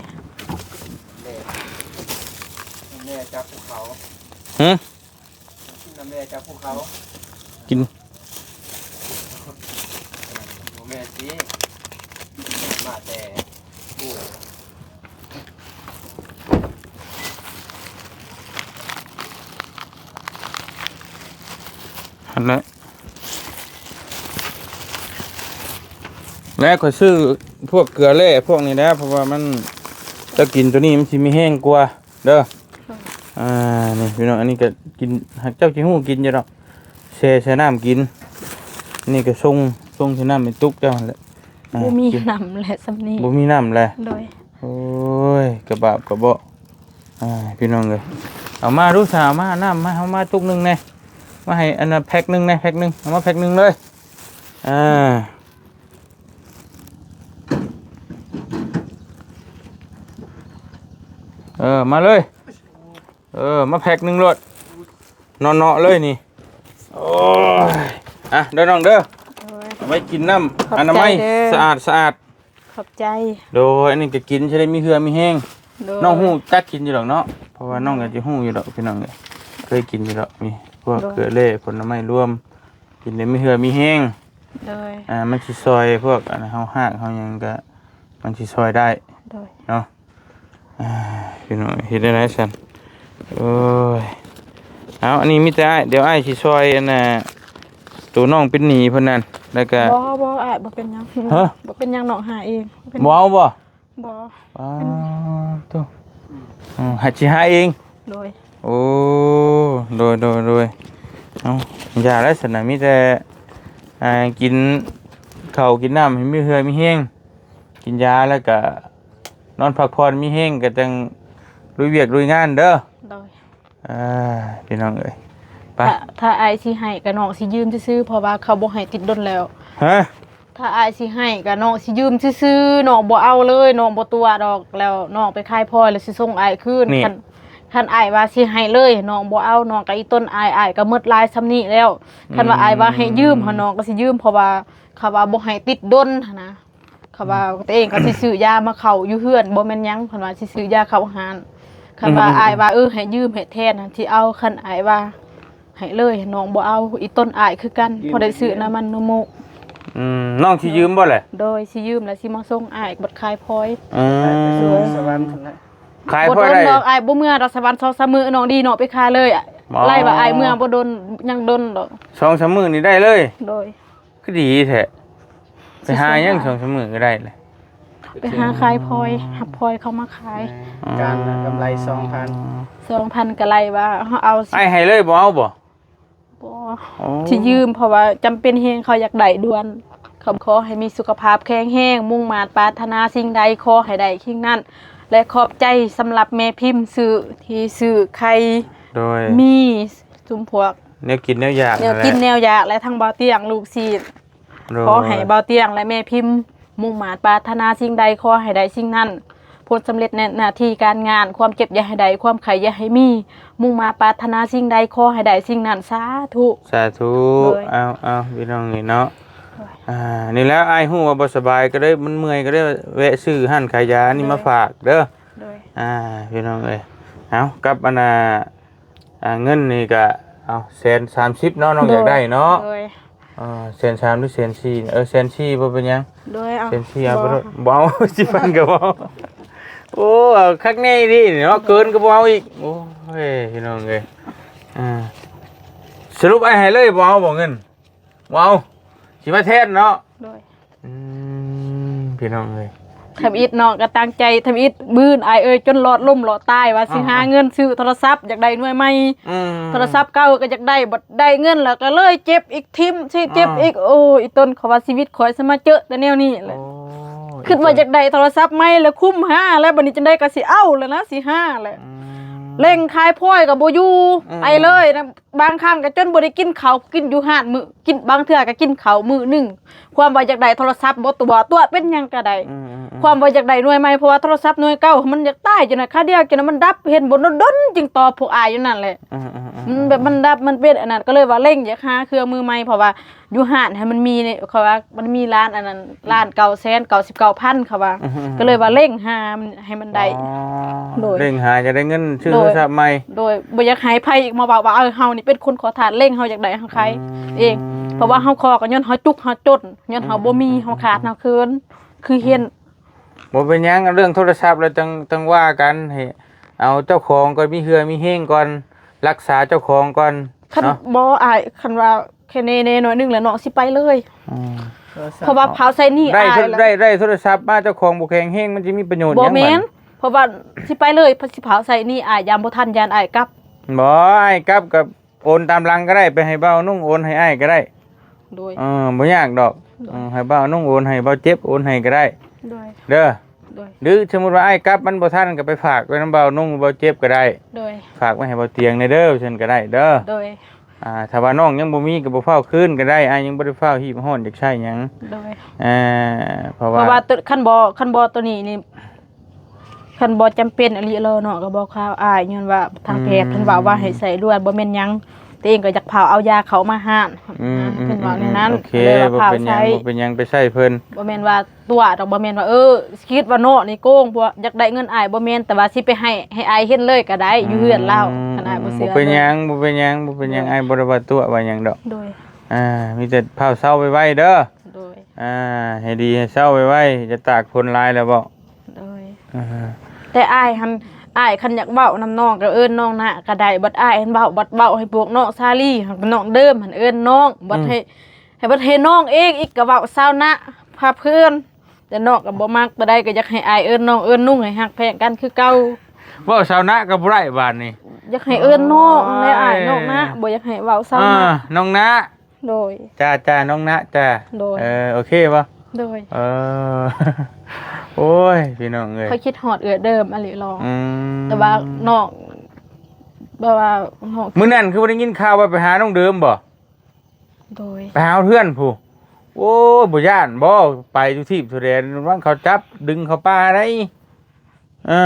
ແມ່ຈາກພູເຂົາ ຫື? ກິນນ້ຳແຮ່ຈາກພູເຂົາ ກິນ ບໍ່ແມ່ນຕິ ມາແຕ່ພູ ຫັ້ນແຫຼະ ແລະຂ້ອຍຊື້ພວກເກືອແຮ່ພວກນີ້ແຫຼະ ເພາະວ່າມັນ ເຈົ້າກິນໂຕນີ້ມັນຊິມີແຮງກວ່າ ເດີ ໂດຍ ອ່າ ນີ້ພີ່ນ້ອງ ອັນນີ້ກໍກິນ ຫາກເຈົ້າຊິຮູ້ກິນຢູ່ດອກ ແຊ່ໃສ່ນ້ຳກິນ ນີ້ກໍຊົງ ຊົງໃສ່ນ້ຳໃຫ້ຕຸກເຈົ້າຫັ້ນແຫຼະ ອ່າ ບໍ່ມີນ້ຳແຫຼະຊ່ຳນີ້ ບໍ່ມີນ້ຳແຫຼະ ໂດຍ ໂອ້ຍ ກະບາບກະເບາະ ອ່າ ພີ່ນ້ອງເອີຍ ເອົາມາດູຊາ ເອົາມານ້ຳມາ ເອົາມາຕຸກໜຶ່ງແດ່ ມາໃຫ້ອັນນ່າແພັກໜຶ່ງແດ່ ແພັກໜຶ່ງ ເອົາມາແພັກໜຶ່ງເລີຍ ອ່າ ເອີ ມາເລີຍ ເອີ ມາແພັກໜຶ່ງໂລດ ເນາະໆ ເລີຍນີ້ ໂອ້ຍ ອ່ະ ເດີນ້ອງເດີ ໂດຍ ເອົາໄວ້ກິນນ້ຳ ຂອບໃຈເດີ ອະນາໄມສະອາດໆ ຂອບໃຈ ໂດຍ ອັນນີ້ກໍກິນ ຊິໄດ້ມີເຫື່ອມີແຮງ ໂດຍ ນ້ອງຮູ້ຈັກກິນຢູ່ດອກເນາະ ເພາະວ່ານ້ອງກໍຊິຮູ້ຢູ່ດອກ ພີ່ນ້ອງເອີຍ ເຄີຍກິນຢູ່ດອກ ມີພວກ ໂດຍ ເກືອແຮ່ ຜົນລະໄມ້ລວມ ກິນແລ້ວມີເຫື່ອມີແຮງ ໂດຍ ອ່າ ມັນຊິຊ່ອຍພວກ ອັນ ເຮົາຮາກເຮົາຫຍັງກະ ມັນຊິຊ່ອຍໄດ້ ໂດຍ ເນາະ ອ່າ ພີ່ນ້ອງ ເຮັດໄດ້ໄດ໋ຊັ້ນ ໂອ້ຍ ເອົາ ອັນນີ້ມີແຕ່ອ້າຍ ດຽວອ້າຍຊິຊ່ອຍ ອັນນ່າ ໂຕນ້ອງເປັນໜີ້ເພິ່ນນັ້ນ ແລ້ວກະ ບໍ່ ບໍ່ ອ້າຍ ບໍ່ເປັນຫຍັງ ຮະ ບໍ່ເປັນຫຍັງ ນ້ອງຫາເອງ ບໍ່ເອົາບໍ່? ບໍ່ ປາດໂທ້ ອືມ ໃຫ້ຊິຫາເອງ ໂດຍ ໂອ້ ໂດຍ ໂດຍ ໂດຍ ເອົາ ຢ່າແລ້ວຊັ້ນນະ ມີແຕ່ ອ່າ ກິນເຂົ້າກິນນ້ຳໃຫ້ມີເຫື່ອມີແຮງ ກິນຢາແລ້ວກະນອນພັກຜ່ອນມີແຮງ ກະຈັ່ງລຸຍວຽກລຸຍງານເດີ ໂດຍ ອ່າ ພີ່ນ້ອງເອີຍ ໄປ ຖ້າ ຖ້າອ້າຍຊິໃຫ້ກະນ້ອງຊິຢືມຊື່ໆ ເພາະວ່າເຂົາບໍ່ໃຫ້ຕິດດົນແລ້ວ ຮະ ຖ້າອ້າຍຊິໃຫ້ກະນ້ອງຊິຢືມຊື່ໆ ນ້ອງບໍ່ເອົາເລີຍ ນ້ອງບໍ່ຕົວະດອກ ແລ້ວນ້ອງໄປຂາຍພອຍແລ້ວຊິສົ່ງອ້າຍຄືນ ນີ້ ຄັນ ຄັນອ້າຍວ່າຊິໃຫ້ເລີຍ ນ້ອງບໍ່ເອົາ ນ້ອງກະອີ່ຕົນອາຍ ອ້າຍກະໝົດຫຼາຍຊ່ຳນີ້ແລ້ວ ຄັນວ່າ ອືມ ອ້າຍວ່າໃຫ້ຢືມຫັ້ນ ນ້ອງກະຊິຢືມ ເພາະວ່າເຂົາວ່າບໍ່ໃຫ້ຕິດດົນຫັ້ນນະ ເຂົາວ່າ ອືມ ຕົວເອງກໍຊິຊື້ຢາມາເຂົ້າຢູ່ເຮືອນ ບໍ່ແມ່ນຫຍັງ ເພິ່ນວ່າຊິຊື້ຢາເຂົ້າຮ້ານ ຄັນວ່າ ອືມ ອ້າຍວ່າ ເອີ ໃຫ້ຢືມໃຫ້ແທນຫັ້ນ ຊິເອົາ ຄັນອ້າຍວ່າໃຫ້ເລີຍ ນ້ອງບໍ່ເອົາ ອີ່ຕົນອ້າຍຄືກັນ ພໍໄດ້ຊື້ນ້ຳມັນນົມໝູກ ອືມ ນ້ອງຊິຢືມບໍ່ແຫຼະ ໂດຍ ຊິຢືມແລ້ວຊິມາສົ່ງອ້າຍ ບັດຂາຍພອຍ ອືມ ຂາຍພອຍໄດ້ ບໍ່ດົນດອກ ອ້າຍບໍ່ເມືອດອກ ສະຫວັນ ສອງສາມມື້ ນ້ອງດີ ນ້ອງໄປຂາຍເລີຍ ໄລ່ວ່າອ້າຍເມືອບໍ່ດົນ ຍັງດົນດອກ ສອງສາມມື້ນີ້ໄດ້ເລີຍ ໂດຍ ຄືດີແທ້ ໄປຫາຫຍັງສອງສາມມື້ກໍໄດ້ແຫຼະ ໄປຫາຂາຍພອຍ ຮັບພອຍເຂົາມາຂາຍ ການນະກຳໄລສອງພັນ ສອງພັນກໍໄລ່ວ່າເຮົາເອົາ ອ້າຍໃຫ້ເລີຍ ບໍ່ເອົາບໍ່? ບໍ່ ໂອ້ ຊິຢືມ ເພາະວ່າຈຳເປັນແຮງ ເຂົາຢາກໄດ້ດ່ວນ. ຂໍ ຂໍໃຫ້ມີສຸຂະພາບແຂງແຮງ ມຸ່ງມາດປາດຖະໜາສິ່ງໃດ ຂໍໃຫ້ໄດ້ສິ່ງນັ້ນ ແລະ ຂອບໃຈສຳລັບແມ່ພິມ ທີ່ຊື້ໄຂ່ ໂດຍ ມີ ຊຸມພວກແນວກິນແນວຢາກ ແນວກິນແນວຢາກ ແລະ ທັງບ່າວຕຽງລູກຊີ້ນ ໂດຍ ຂໍໃຫ້ບ່າວຕຽງ ແລະ ແມ່ພິມ ມຸ່ງມາດປາດຖະໜາສິ່ງໃດ ຂໍໃຫ້ໄດ້ສິ່ງນັ້ນ ຜົນສຳເລັດໃນໜ້າທີ່ການງານ ຄວາມເຈັບຢ່າໃຫ້ໄດ້ ຄວາມໄຂ້ຢ່າໃຫ້ມີ ມຸ່ງມາດປາດຖະໜາສິ່ງໃດ ຂໍໃຫ້ໄດ້ສິ່ງນັ້ນ ສາທຸ ສາທຸ ໂດຍ ເອົາ ເອົາ ພີ່ນ້ອງນີ້ເນາະ ໂດຍ ອ່າ ນີ້ແຫຼະ ອ້າຍຮູ້ວ່າບໍ່ສະບາຍ ກໍເລີຍ ມັນເມື່ອຍ ກໍເລີຍແວະຊື້ຮ້ານຂາຍຢານີ້ ໂດຍ ມາຝາກເດີ ໂດຍ ອ່າ ພີ່ນ້ອງເອີຍ ເອົາ ກັບອັນນ່າ ອ່າ ເງິນນີ້ກະເອົາແສນສາມສິບເນາະ ນ້ອງຢາກໄດ້ເນາະ ໂດຍ ອ່າ ແສນສາມຫຼືແສນສີ່ ເອີ ແສນສີ່ ບໍ່ເປັນຫຍັງ ໂດຍ ເອົາ ແສນສີ່ ເອົາໄປໂລດ ບໍ່ເອົາ ສິບພັນກໍບໍ່ເອົາ ໂອ້ ເອົາຄັກແນ່ອີ່ຫຼີເນາະ ເກີນກໍບໍ່ເອົາອີກ ໂອ້ຍ ພີ່ນ້ອງເອີຍ ອ່າ ສະຫຼຸບອ້າຍໃຫ້ເລີຍ ບໍ່ເອົາບໍ່ເງິນ ບໍ່ເອົາ ຊິມາແທນເນາະ ໂດຍ ອືມ ພີ່ນ້ອງເອີຍ ທຳອິດເນາະ ກໍຕັ້ງໃຈ ທຳອິດ ມື້ອື່ນອ້າຍເອີຍ ຈົນຫຼອດລົ້ມຫຼອດຕາຍ ວ່າຊິຫາເງິນຊື້ໂທລະສັບ ຢາກໄດ້ໜ່ວຍໃໝ່ ອືມ ໂທລະສັບເກົ່າກໍຢາກໄດ້ ບັດໄດ້ເງິນແລ້ວກໍເລີຍເຈັບອີກ ຖິ້ມຊິເຈັບອີກ ໂອ້ ອີ່ຕົນ ເຂົາວ່າຊີວິດຂ້ອຍຊິມາເຈີແຕ່ແນວນີ້ແຫຼະ ຄິດວ່າຢາກໄດ້ໂທລະສັບໃໝ່ແລ້ວ ຄຸ້ມຫາແລ້ວ ບັດນີ້ຈັ່ງໃດກໍຊິເອົາແລ້ວນະ ຊິຫາແຫຼະ ອືມ ເລັ່ງຂາຍພອຍກໍບໍ່ຢູ່ ອືມ ໄປເລີຍນະ ບາງຄັ້ງກໍຈົນບໍ່ໄດ້ກິນເຂົ້າ ກິນຢູ່ຮ້ານມື້ ກິນ ບາງເທື່ອກໍກິນເຂົ້າມື້ໜຶ່ງ ຄວາມວ່າຢາກໄດ້ໂທລະສັບບໍ່ຕົວະ ຕົວະເປັນຫຍັງກໍໄດ້ ອືມໆໆ ຄວາມວ່າຢາກໄດ້ໜ່ວຍໃໝ່ ເພາະວ່າໂທລະສັບໜ່ວຍເກົ່າມັນຢາກຕາຍ ຈົນວ່າຄາດຽວ ຈົນວ່າມັນດັບ ເຫັນບໍ່ດົນໆ ຈຶ່ງຕອບພວກອ້າຍຢູ່ນັ້ນແຫຼະ ອືມໆໆ ມັນແບບມັນດັບ ມັນເປັນອັນນັ້ນ ກໍເລີຍວ່າເລັ່ງຢາກຫາເຄື່ອງມືໃໝ່ ເພາະວ່າຢູ່ຮ້ານຫັ້ນມັນມີ ເຂົາວ່າມັນມີຮ້ານອັນນັ້ນ ລ້ານເກົ້າແສນເກົ້າສິບເກົ້າພັນ ເຂົາວ່າ ອືມໆໆ ກໍເລີຍວ່າເລັ່ງຫາມັນໃຫ້ມັນໄດ້ ອໍ ໂດຍ ເລັ່ງຫາຈະໄດ້ເງິນຊື້ໂທລະສັບໃໝ່ ໂດຍ ບໍ່ຢາກໃຫ້ໃຜອີກມາເວົ້າວ່າ ເອີ ເຮົານີ້ເປັນຄົນຂໍທານ ເລັ່ງ ເຮົາຢາກໄດ້ຂອງໃຄ ອືມ ເອງ ເພາະວ່າເຮົາຂໍກໍຍ້ອນເຮົາຈຸກເຮົາຈົນ ຍ້ອນເຮົາບໍ່ມີ ອືມໆໆໆ ເຮົາຂາດເຮົາເຂີນ ຄືເຫັນ ອືມ ບໍ່ເປັນຫຍັງ ເລື່ອງໂທລະສັບແລ້ວຈັ່ງ ຈັ່ງວ່າກັນ ໃຫ້ເອົາເຈົ້າຂອງກ່ອນ ມີເຫື່ອມີແຮງກ່ອນ ຮັກສາເຈົ້າຂອງກ່ອນ ຄັນ ເນາະ ບໍ່ອ້າຍ ຄັນວ່າ ແຄ່ແນ່ໆໜ້ອຍໜຶ່ງແລ້ວນ້ອງຊິໄປເລີຍ ອືມ ເພາະວ່າພາວໃສ່ໜີ້ອ້າຍ ໄດ້ໂທລະສັບມາ ເຈົ້າຂອງບໍ່ແຂງແຮງ ມັນຊິມີປະໂຫຍດຫຍັງ ບໍ່ແມ່ນ ບາດນີ້ ເພາະວ່າຊິໄປເລີຍ ຊິພາວໃສ່ໜີ້ອ້າຍ ຢ້ານບໍ່ທັນ ຢ້ານອ້າຍກັບ ບໍ່ ອ້າຍກັບກໍໂອນຕາມຫຼັງກໍໄດ້ ໄປໃຫ້ບ່າວນຸ່ງໂອນໃຫ້ອ້າຍກໍໄດ້ ໂດຍ ເອີ ບໍ່ຍາກດອກ ໂດຍ ເອີ ໃຫ້ບ່າວນຸ່ງໂອນໃຫ້ ບ່າວເຈັບໂອນໃຫ້ກໍໄດ້ ໂດຍ ເດີ ໂດຍ ຫຼືສົມມຸດວ່າອ້າຍກັບມັນບໍ່ທັນ ກໍໄປຝາກໄວ້ນຳບ່າວນຸ່ງ ບ່າວເຈັບກໍໄດ້ ໂດຍ ຝາກໄວ້ໃຫ້ບ່າວຕຽງແດ່ເດີ ຊັ້ນກໍໄດ້ເດີ ໂດຍ ອ່າ ຖ້າວ່ານ້ອງຍັງບໍ່ມີກໍບໍ່ຟ້າວຄືນກໍໄດ້ ອ້າຍຍັງບໍ່ໄດ້ຟ້າວຮີບຮ້ອນຢາກໃຊ້ຫຍັງ ໂດຍ ເອີ ເພາະວ່າ ເພາະວ່າ ຄັນບໍ່ ຄັນບໍ່ໂຕນີ້ນີ້ ຄັນບໍ່ຈຳເປັນອີ່ຫຼີແລ້ວເນາະ ກໍບໍ່ຄາວອ້າຍ ຍ້ອນວ່າທາງແພດ ອືມ ເພິ່ນເວົ້າວ່າໃຫ້ໃຊ້ດ່ວນ ບໍ່ແມ່ນຫຍັງ ຕົວເອງກໍຢາກພາວເອົາຢາເຂົ້າມາຮ້ານ ອືມ ເພິ່ນເວົ້າແນວນັ້ນ ໂອເຄ ກໍເລີຍວ່າພາວໃຊ້ ບໍ່ເປັນຫຍັງ ບໍ່ເປັນຫຍັງ ໄປໃຊ້ເພິ່ນ ບໍ່ແມ່ນວ່າຕົວະດອກ ບໍ່ແມ່ນວ່າ ເອີ ຄິດວ່ານ້ອງນີ້ໂກງ ເພາະວ່າຢາກໄດ້ເງິນອ້າຍ ບໍ່ແມ່ນ ແຕ່ວ່າຊິໄປໃຫ້ ໃຫ້ອ້າຍເຫັນເລີຍກໍໄດ້ ອືມ ຢູ່ເຮືອນລາວ ຄັນອ້າຍບໍ່ເຊື່ອ ບໍ່ເປັນຫຍັງ ບໍ່ເປັນຫຍັງ ບໍ່ເປັນຫຍັງ ໂດຍ ອ້າຍບໍ່ໄດ້ວ່າຕົວະວ່າຫຍັງດອກ ໂດຍ ອ່າ ມີແຕ່ພາວເຊົາໄວໆເດີ ໂດຍ ອ່າ ໃຫ້ດີໃຫ້ເຊົາໄວໆ ຢ່າຕາກຝົນຫຼາຍແລ້ວເວົ້າ ໂດຍ ອ່າ ແຕ່ອ້າຍຫັ້ນ ອ້າຍຄັນຢາກເວົ້ານຳນ້ອງກໍເອີ້ນນ້ອງນະກໍໄດ້ ບັດອ້າຍຫັ້ນເວົ້າ ບັດເວົ້າໃຫ້ພວກນ້ອງສາລີ ນ້ອງເດີມຫັ້ນເອີ້ນນ້ອງ ບັດ ອືມ ໃຫ້ ໃຫ້ບັດໃຫ້ນ້ອງເອງອີກກໍເວົ້າສາວນະພາເພື່ອນ ແຕ່ນ້ອງກໍບໍ່ມັກ ຕົວໃດກໍຢາກໃຫ້ອ້າຍເອີ້ນນ້ອງເອີ້ນນຸ່ງ ໃຫ້ຮັກແພງກັນຄືເກົ່າ ເວົ້າສາວນະກໍບໍ່ໄດ້ບາດນີ້ ຢາກໃຫ້ເອີ້ນນ້ອງແຫຼະ ໂອ້ຍ ອ້າຍ ນ້ອງນະ ບໍ່ຢາກໃຫ້ເວົ້າສາວນະ ອ່າ ນ້ອງນະ ໂດຍ ຈ້າໆ ນ້ອງນະ ຈ້າ ໂດຍ ເອີ ໂອເຄບໍ່? ໂດຍ ເອີ ໂອ້ຍ ພີ່ນ້ອງເອີຍ ຂ້ອຍຄິດຮອດເອື້ອຍເດີມອີ່ຫຼີຫຼໍ ອືມ ແຕ່ວ່ານ້ອງ ແບບວ່ານ້ອງ ມື້ນັ້ນຄືບໍ່ໄດ້ຍິນຂ່າວວ່າໄປຫານ້ອງເດີມບໍ່? ໂດຍ ໄປຫາເຮືອນພຸ້ນ ໂອ້ຍ ບໍ່ຢ້ານບໍ່? ໄປທຸກທີ່ທຸກແດນ ລະວັງເຂົາຈັບດຶງເຂົ້າປ່າໄດ໋ ເອີ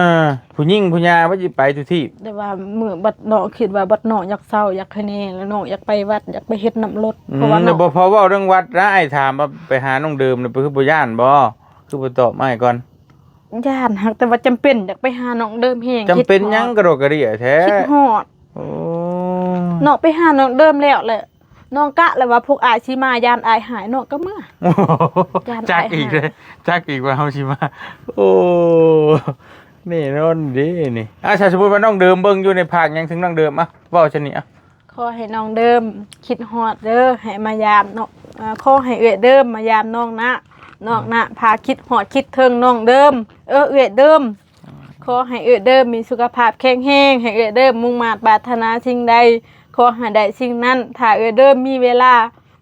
ຜູ້ຍິງຜູ້ຍາວ່າຊິໄປທຸກທີ່ ແຕ່ວ່າມື້ບັດນ້ອງຄິດວ່າບັດນ້ອງຢາກເຊົາ ຢາກໃຫ້ແນ່ ແລ້ວນ້ອງຢາກໄປວັດ ຢາກໄປເຮັດນ້ຳລົດ ອືມ ເພາະວ່ານ້ອງ ແຕ່ບໍ່ພໍເວົ້າເລື່ອງວັດນະ ອ້າຍຖາມວ່າໄປຫານ້ອງເດີມນະ ຄືບໍ່ຢ້ານບໍ່? ຄືບໍ່ຕອບອ້າຍກ່ອນ? ຢ້ານ ຫາກແຕ່ວ່າຈຳເປັນ ຢາກໄປຫານ້ອງເດີມແຮງ ຈຳເປັນຫຍັງກະດອກກະເດຍແທ້ ຄິດຮອດ ໂອ້ ນ້ອງໄປຫານ້ອງເດີມແລ້ວແຫຼະ ນ້ອງກະແລ້ວວ່າພວກອ້າຍຊິມາ ຢ້ານອ້າຍຫາຍ ນ້ອງກໍເມືອ ຢ້ານອ້າຍຫາຍ ຈັກອີກເດ້ ຈັກອີກວ່າເຮົາຊິມາ ໂອ້ ແນ່ນອນເດ້ນີ້ ອ່າ ຖ້າສົມມຸດວ່ານ້ອງເດີມເບິ່ງຢູ່ນີ້ ຝາກຫຍັງເຖິງນ້ອງເດີມ ອ່ະ ເວົ້າຊະນີ້ ອ່ະ ຂໍໃຫ້ນ້ອງເດີມຄິດຮອດເດີ ໃຫ້ມາຢາມເນາະ ເອີ ຂໍໃຫ້ເອື້ອຍເດີມມາຢາມນ້ອງນະ ນ້ອງນະພາຄິດຮອດຄິດເຖິງນ້ອງເດີມ ເອີ ເອື້ອຍເດີມ. ຂໍໃຫ້ເອື້ອຍເດີມມີສຸຂະພາບແຂງແຮງ, ໃຫ້ເອື້ອຍເດີມມຸ່ງມາດປາດຖະໜາສິ່ງໃດ ຂໍໃຫ້ໄດ້ສິ່ງນັ້ນ. ຖ້າເອື້ອຍເດີມມີເວລາ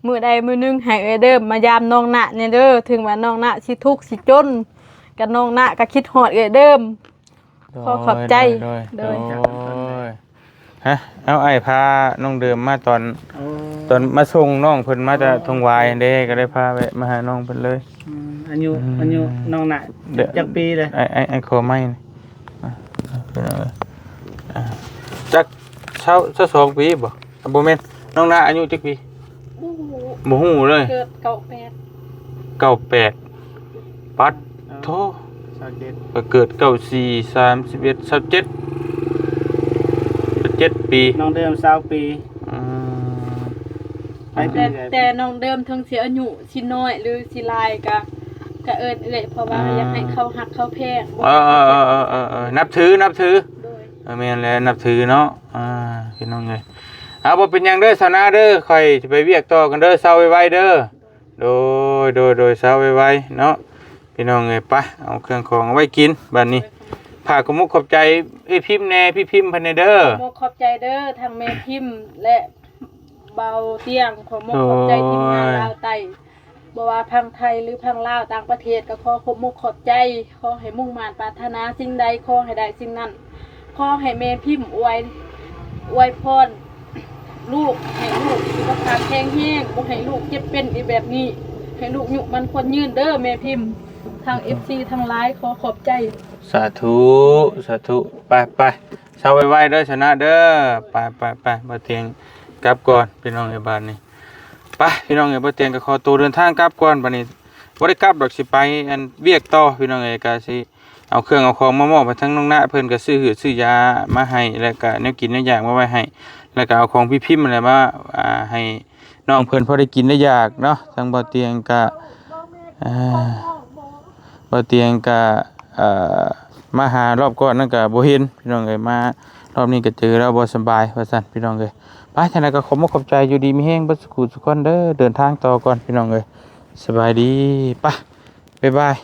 ມື້ໃດມື້ໜຶ່ງ ໃຫ້ເອື້ອຍເດີມມາຢາມນ້ອງນະແດ່ເດີ. ເຖິງວ່ານ້ອງນະຊິທຸກຊິຈົນ ກະນ້ອງນະກະຄິດຮອດເອື້ອຍເດີມ. ຂໍຂອບໃຈ ໂດຍ ໂດຍ ໂດຍ ໂດຍ. ຮະ ເອົາ ອ້າຍພານ້ອງເດີມມາຕອນ ໂອ້ ຕອນມາສົ່ງນ້ອງເພິ່ນມາຈາກ ອໍ ທົ່ງຫວາຍເດ້ ກໍໄດ້ພາແວະມາຫານ້ອງເພິ່ນເລີຍ. ອືມ ອາຍຸ ອືມ ອາຍຸນ້ອງນະ ເດີ ຈັກປີເລີຍ? ອ້າຍ ອ້າຍ ອ້າຍຂໍໄມ້ ອ່າ ພີ່ນ້ອງເອີຍ ອ່າ ຈັກ ຊາວ ຊາວສອງປີບໍ່? ອ່າ ບໍ່ແມ່ນ ນ້ອງນະອາຍຸຈັກປີ? ບໍ່ຮູ້ ບໍ່ຮູ້ເລີຍ. ເກີດເກົ້າແປດ ເກົ້າແປດ ປັດ ເອີ ໂທ້ ຊາວເຈັດ ຂ້ອຍເກີດເກົ້າສີ່ ສາມສິບເອັດ ຊາວເຈັດ ຊາວເຈັດປີ. ນ້ອງເດີມຊາວປີ. ອືມ ແຕ່ ແຕ່ນ້ອງເດີມເຖິງຊິອາຍຸຊິນ້ອຍ ຫຼື ຊິຫຼາຍກະ ກະເອີ້ນເອື້ອຍ ເພາະວ່າ ອ່າ ຢາກໃຫ້ເຂົາຮັກເຂົາແພງ. ເອີ ເອີ ນັບຖື ນັບຖື. ໂດຍ ເອີ ແມ່ນແຫຼະ ນັບຖືເນາະ. ອ່າ ພີ່ນ້ອງເອີຍ ເອົາ ບໍ່ເປັນຫຍັງເດີ ສາວນາເດີ ຂ້ອຍຊິໄປວຽກຕໍ່ກັນເດີ ເຊົາໄວໆເດີ. ໂດຍ ໂດຍ ໂດຍ ເຊົາໄວໆເນາະ ພີ່ນ້ອງເອີຍ. ໄປ ເອົາເຄື່ອງຂອງເອົາໄວ້ກິນບາດນີ້. ໂດຍ ຝາກຂອບມຸກຂອບໃຈເອື້ອຍພິມແດ່ ພີ່ພິມເພິ່ນແດ່ເດີ. ຂອບມຸກຂອບໃຈເດີ ທັງແມ່ພິມ ແລະ ເບົາຕຽງ. ຂອບມຸກຂອບໃຈ ໂດຍ ທີມງານລາວໃຕ້ ບໍ່ວ່າພັງໄທ ຫຼື ພັງລາວ ຕ່າງປະເທດ ກໍຂໍຂອບມຸກຂອບໃຈ. ຂໍໃຫ້ມຸ່ງມາດປາດຖະໜາສິ່ງໃດ ຂໍໃຫ້ໄດ້ສິ່ງນັ້ນ. ຂໍໃຫ້ແມ່ພິມອວຍ ອວຍພອນລູກ ໃຫ້ລູກສຸຂະພາບແຂງແຮງ ບໍ່ໃຫ້ລູກເຈັບເປັນອີກແບບນີ້ ໃຫ້ລູກອາຍຸໝັ້ນຂວັນຍືນເດີແມ່ພິມ. ທາງເອັຟຊີທັງຫຼາຍ ຂໍຂອບໃຈ. ສາທຸ ສາທຸ. ໄປ ໄປ ເຊົາໄວໆເດີ ຊະນະເດີ. ໄປ ໄປ ໄປ ບ່າວຕຽງກັບກ່ອນ ພີ່ນ້ອງເອີຍ ບາດນີ້. ໄປ ພີ່ນ້ອງເອີຍ ບ່າວຕຽງກໍຂໍໂຕເດີນທາງກັບກ່ອນ. ບາດນີ້ບໍ່ໄດ້ກັບດອກ ຊິໄປອັນວຽກຕໍ່ ພີ່ນ້ອງເອີຍ. ກໍຊິເອົາເຄື່ອງເອົາຂອງມາມອບໃຫ້ທາງນ້ອງນະ ເພິ່ນກໍຊື້ຫືດຊື້ຢາມາໃຫ້ ແລ້ວກໍແນວກິນແນວຢາກມາໄວ້ໃຫ້ ແລ້ວກໍເອົາຂອງພີ່ພິມຫັ້ນແຫຼະມາ ອ່າ ໃຫ້ນ້ອງເພິ່ນພໍໄດ້ກິນໄດ້ຢາກເນາະ. ທາງບ່າວຕຽງກໍ ອ່າ ບ່າວຕຽງກະ ເອີ ມາຫາລອບກ່ອນນັ້ນກະບໍ່ເຫັນ ພີ່ນ້ອງເອີຍ. ມາລອບນີ້ກະເຈີແລ້ວບໍ່ສະບາຍວ່າຊັ້ນ ພີ່ນ້ອງເອີຍ. ໄປ ຈັ່ງໃດກະຂອບມຸກຂອບໃຈ ຢູ່ດີມີແຮງເບິດສູ່ຜູ້ສູ່ຄົນເດີ. ເດີນທາງຕໍ່ກ່ອນ ພີ່ນ້ອງເອີຍ. ສະບາຍດີ. ໄປ ບາຍບາຍ.